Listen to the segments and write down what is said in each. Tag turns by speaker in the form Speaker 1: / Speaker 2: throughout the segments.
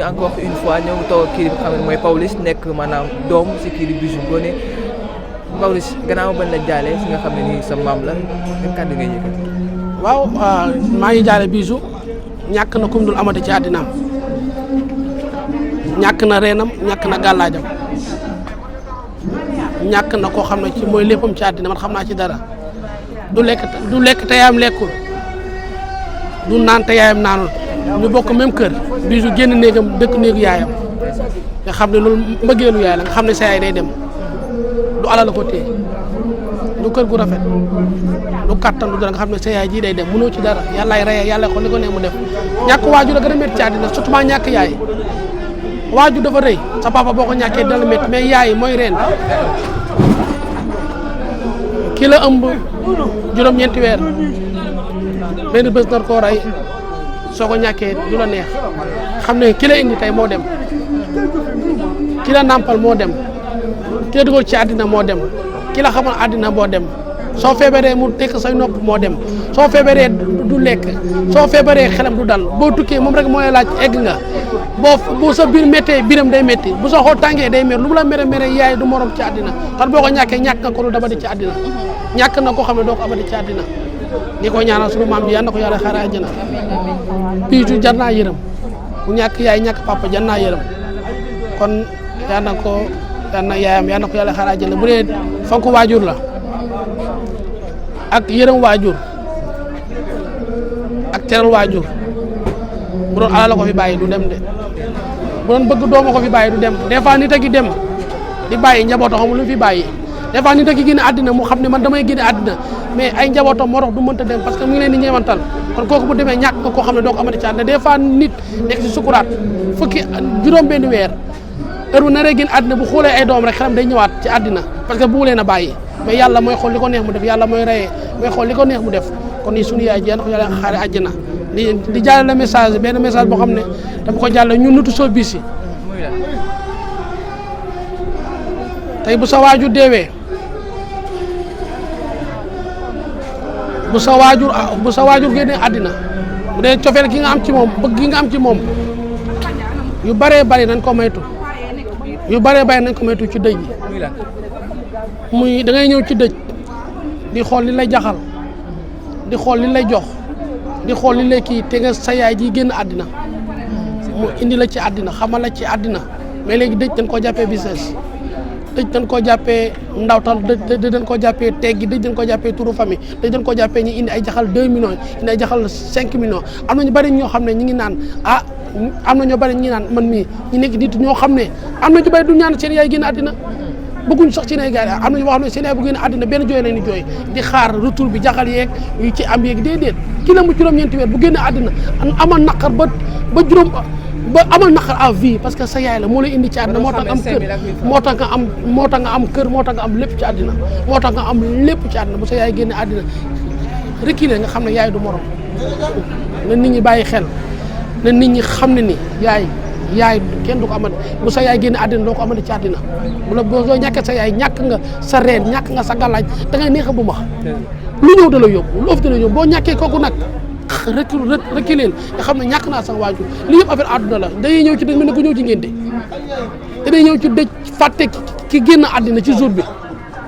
Speaker 1: encore une fois ñoo ngi toog kii bi xam ne mooy Pawlish nekk maanaam doom si kii di Bijou Ngoné Pawlish gannaaw bañ la jaale si nga xam ne nii sa maam la nga kàddu ngay yëkkati.
Speaker 2: waaw maa ngi jaale Bijou ñàkk na kum dul amati ci àddinaam ñàkk na reenam ñàkk na gàllaajam ñàkk na koo xam ne ci mooy léppam ci àddina man xam naa ci dara du lekk te yaayam lekkul du naan te yaayam naanul ñu bokk même kër Bijou génn néegam dëkk néegu yaayam nga xam ne loolu mbëggeelu yaay la nga xam ne sa yaay day dem du alal la ko téye du kër gu rafet du kattan du dara nga xam ne sa yaay ji day dem mënoo ci dara yàllaay reye yàlla xool li ko ne mu def ñàkk waajur a gën a métti ci àddina surtout maa ñàkk yaay waajur dafa rëy sa papa boo ko ñàkkee dina la métti mais yaay mooy reen ki la ëmb juróom-ñeenti weer benn bés nar koo rey soo ko ñàkkee du la neex xam ne ki la indi tey moo dem ki la nàmpal moo dem ki la dugal ci àddina moo dem ki la xamal àddina moo dem soo feebaree mu tekk say nopp moo dem soo feebaree du lekk soo feebaree xelam du dal boo tukkee moom rek mooy laaj egg nga boo sa biir méttee biram day métti bu sa xoo tàngee day mer lu mu la mere yaay du morom ci àddina kon boo ko ñàkkee ñàkk nga ko lu dabadi ci àddina ñàkk na koo xam ne doo ko abadi ci àddina di ko ñaanal suñu maam ji yal na ko yàlla xaare àjjana Bijou jar naa yërëm bu ñàkk yaay ñàkk papa jar naa yërëm kon yal na ko yaayam yal na ko yàlla xaare àjjana bu dee fonk waajur la ak yërëm waajur ak teral waajur bu doon alal la ko fi bàyyi du dem de bu doon bëgg dooma ko fi bàyyi du dem des fois nit a gi dem di bàyyi njabootam xamul lu fi bàyyi des fois nit a gi génne àddina mu xam ne man damay génne àddina mais ay njabootam moo tax du mënta dem parce que mu ngi leen di ñeewantal kon kooku bu demee ñàkk nga koo xam ne doo ko amati ci àddina des fois nit nekk si sukuraat fukki juróom benn weer heure bu naree génn àddina bu xoolee ay doom rek xelam day ñëwaat ci àddina parce que bu leen a bàyyi mais yàlla mooy xool li ko neex mu def yàlla mooy reyee mooy xool li ko neex mu def kon ni suñu yaay ji yàlla ko yàlla xaare àjjana di jàllale message benn message boo xam ne dama ko jàllale ñun nutu soo bis yi tey bu sa waajur deewee bu sa waajur génnee àddina bu dee cofeel gi nga am ci moom bëgg gi nga am ci moom yu bëree bëri nañ ko maytu ci dëj yi muy da ngay ñëw ci dëj di xool li lay jaxal di xool li lay jox di xool li lay kii te nga sa yaay ji génn àddina mu indi la ci àddina xamal la ci àddina mais léegi dëj dañ koo jàppee business dëj dañ koo jàppee ndawtal dëj dañ koo jàppee teggi dëj dañ koo jàppee turu famille dëj dañ koo jàppee ñi indi ay jaxal 2 millions indi ay jaxal 5 millions am na ñu bëri ñoo xam ne ñi ngi naan am na ñoo bëri ñi naan man mii ñi nekk nit ñoo xam ne am na ñu bëri du ñaan seen yaay génn àddina bëgguñ sax ci ne gars yi am na ñoo xam ne seen yaay bu génn àddina benn jooy lañu jooy di xaar retour bi jaxal yeeg yu ci am yeeg déedéet ki la mu juróom-ñeenti weer bu génn àddina amal naqar ba amal naqar à vie parce que sa yaay la moo lay indi ci àddina moo tax am kër moo tax nga am kër moo tax nga am lépp ci àddina moo tax nga am lépp ci àddina bu sa yaay génne àddina reculer nga xam ne yaay du morom na nit ñi bàyyi xel na nit ñi xam ne ni yaay kenn du ko amati bu sa yaay génne àddina doo ko amati ci àddina boo ñàkkee sa yaay ñàkk nga sa reen ñàkk nga sa gàllaaj da ngay neex a bu max lu ñëw da la yóbbu lu ëpp da la yóbbu boo ñàkkee kooku nag reculer nga xam ne ñàkk naa sama waajur lii yëpp affaire àdduna la dañuy ñëw ci dëj mel ne ku ñëw ci ngénte dañuy ñëw ci dëj fàtte ki génn àddina ci jour bi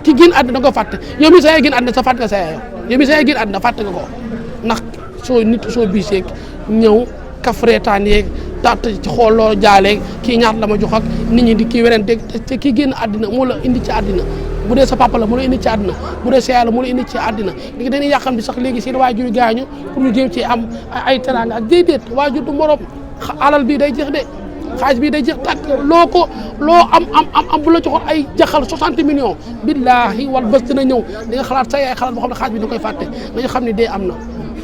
Speaker 2: ki génn àddina da nga ko fàtte yow mi sa yaay génn àddina sa fàtte nga sa yaay yow mi sa yaay génn àddina fàtte nga ko ndax soo biiseeg ñëw kafreetaan yeeg tàtt ci xool loo jaaleeg kii ñaata la ma jox ak nit ñi di kii werante te kii génn àddina moo la indi ci àddina bu dee sa papa la moo la indi ci àddina bu dee sa yaay la moo la indi ci àddina léegi dañuy yàqam bi sax léegi seen waajur gaañu pour ñu jéem ci am ay teraanga ak déedéet waajur du morom alal bii day jeex de xaalis bii day jeex tàkk loo am bu la joxoon ay jaxal 60 millions billaahi wal bés dina ñëw di nga xalaat sa yaay xalaat boo xam ne xaalis bi da koy fàtte dañu xam ne dee am na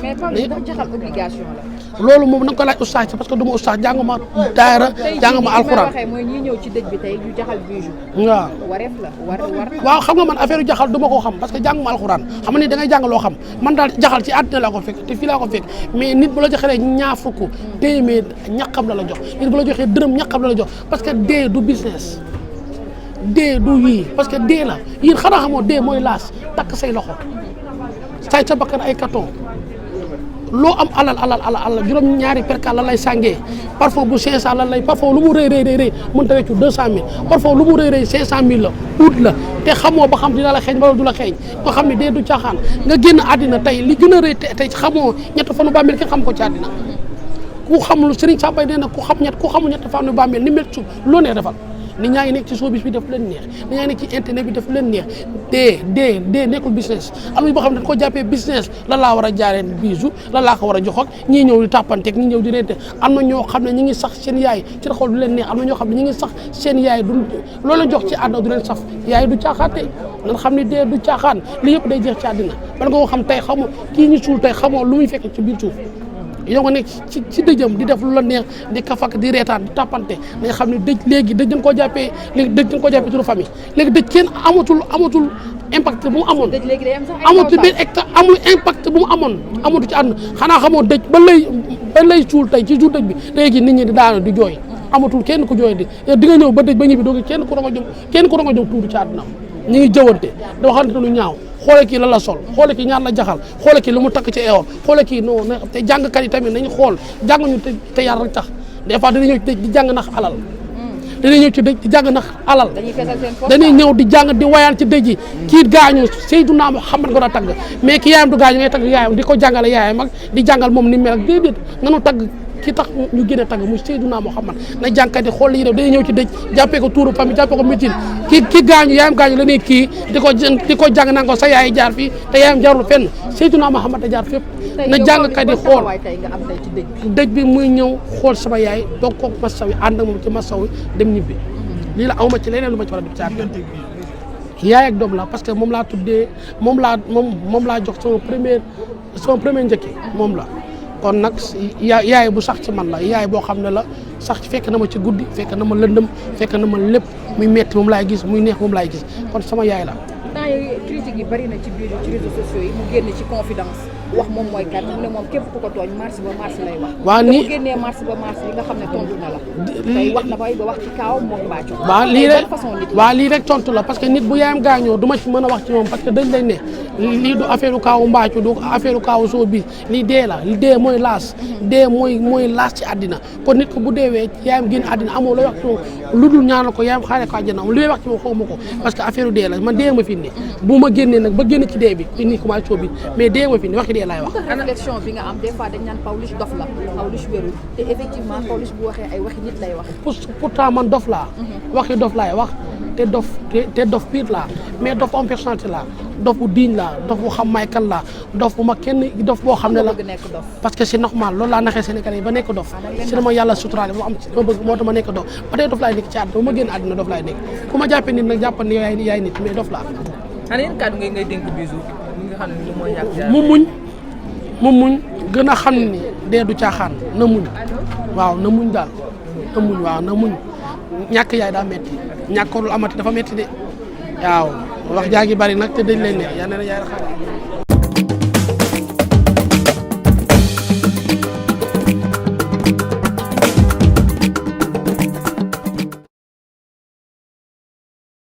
Speaker 3: mais Pawlish ndax jaxal obligation la.
Speaker 2: loolu moom na nga ko laaj oustaz parce que du ma oustaz jànguma daara jànguma alxuraan.
Speaker 3: tey mooy ñi ñëw ci dëj bi tey ñu jaxal Bijou.
Speaker 2: waaw
Speaker 3: wareef la war.
Speaker 2: waaw xam nga man affaire yu jaxal du ma ko xam parce que jànguma alxuraan xam nga ni da ngay jàng loo xam man daal jaxal ci àddina laa ko fekk te fii laa ko fekk mais nit bu la joxee ñaar fukk téeméer ñaqam la jox nit bu la joxee dërëm ñaqam la jox parce que dee du business dee du yii parce que dee la yéen xanaa xamoo dee mooy laas takk say loxo say sa bakkan ay carton loo am alal juróom-ñaari perka la lay sàngee parfois bu 500 la lay parfois lu mu rëy mënta weccu 200000 parfois lu mu rëy 500000 la ut la te xamoo ba xam dina la xeeñ wala du la xeeñ nga xam ne dee du caaxaan nga génn àddina tey li gën a rëy tey xamoo ñett fanu bàmmeel kenn xam ko ci àddina ku xamul Serigne Sambay nee na ku xamul ñett fanu bàmmeel ni mel suuf loo neex defal nit ñaa ngi nekk ci showbiz bi def leen neex nit ñaa ngi nekk ci internet bi def leen neex dee nekkul business am na boo xam ne dañ ko jàppee business lan laa war a jaareen bisu lan laa ko war a jox ak ñii ñëw di tàppanteeg ñii ñëw di reente am na ñoo xam ne ñi ngi sax seen yaay ci xol du leen neex am na ñoo xam ne ñi ngi sax seen yaay du loolu la jox ci àdduna du leen saf yaay du caaxaate nan xam ne dee du caaxaan li yëpp day jeex ci àddina ban nga ko xam tey xamoo kii ñu suul tey xamoo lu muy fekk ci biir suuf yow nga nekk ci dëjëm di def lu la neex di kafak di reetaan di tàppante nga xam ne dëj léegi dëj dañ koo jàppee léegi dëj dañ koo jàppee turu famille léegi dëj kenn amatul impact bu mu amoon amatul benn amul impact bu mu amoon amatu ci àdduna xanaa xamoo dëj ba lay suul tey ci jour dëj bi léegi nit ñi di daanu di jooy amatul kenn ku jooy di nga ñëw ba dëj ba ñibbi doo kenn ku rongo jëm tuuru ci àdduna ñu ngi jëwante da waxante lu ñaaw xoole kii lan la sol xoole kii ñaar la jaxal xoole kii lu mu takk ci eewam xoole kii non te jàngkat yi tamit nañu xool jànguñu te yar rek tax des fois dañuy ñëw ci dëj di jàng nax alal dañuy ñëw ci dëj di jàng nax alal dañuy ñëw di jàng di wayaan ci dëj yi kii gaañu Seydina Muhammad nga doon tagg mais ki yaayam du gaañu ngay tagg yaayam di ko jàngale yaayam ak di jàngal moom ni mel ak déedéet nga nu tagg ki tax ñu gën a tagg muy Seydina Muhammad na jàngkat yi xool li ñuy def dañuy ñëw ci dëj jàppee ko tuuru famille jàppee ko médecine ki gaañu yaayam gaañu la ne kii di ko jàng naan ko sa yaay jaar fii te yaayam jaarul fenn Seydina Muhammad a jaar fépp na jàngkat yi xool dëj bi muy ñëw xool sama yaay doog koog masaw yi ànd ak moom ci masaw yi dem ñibbi lii la awma ci leneen lu ma ci war a def ci àdduna yaay ak doom la parce que moom laa tuddee moom laa jox sama premier njëkki moom la kon nag yaay bu sax ci man la yaay boo xam ne la sax fekk na ma ci guddi fekk na ma lëndëm fekk na ma lépp muy metti moom laay gis muy neex moom laay gis kon sama yaay la.
Speaker 3: temps yii critique yi bari na ci biir ci réseaux sociaux yi mu génn ci confidence wax moom mooy kat mu ne moom képp ku ko tooñ mars ba mars lay wax.
Speaker 2: waaw nii
Speaker 3: mu génnee mars ba mars yi nga xam ne tontu na la. tey wax na ba wax ci kaaw moom Mbathio.
Speaker 2: waaw lii rek tontu la parce que nit bu yaayam gaañoo du ma ci mën a wax ci moom parce que dañ lay ne lii du affaire kaawu Mbathio du affaire kaawu showbiz lii dee la li dee mooy laas. dee mooy laas ci àddina kon nit ko bu deewee yaayam génn àddina amoo looy wax ci moom lu dul ñaanal ko yaayam xaaree ko àjjana li may wax ci moom xaw ma ko parce que affaire dee la man dee ma fi indi bu ma génnee nag ba génn ci dee bi indi commencé showbiz mais dee ma fi indi waxi dee laay wax.
Speaker 3: réflexion bi nga am des fois dañ naan Pawlish dof la Pawlish wérul te effectivement Pawlish bu waxee ay waxi nit lay wax.
Speaker 2: pourtant man dof laa. waxi dof laay wax te dof pire laa mais dof am personnalité laa dof bu digne laa dof bu xam may kan laa dof bu ma kenn dof boo xam ne la parce que c'est normal loolu laa naxee Sénégalais yi ba nekk dof si dama yàlla suturaale moo am ma bëgg moo tax ma nekk dof ba tey dof laay nekk ci àdduna ba ma génn àdduna dof laay nekk ku ma jàppee nit nag jàppal ne yaay nit mais dof laa.
Speaker 1: ana yéen kàddu ngay dénk Bijou mi nga xam ne mooy ñàkk
Speaker 2: mu muñ gën a xam ni dee du caaxaan na muñ waaw na muñ daal na muñ waaw na muñ ñàkk yaay daa metti ñàkkoorul amati dafa metti de waaw wax jaa ngi bari nag te dañ leen ne yaa ne yaay xaar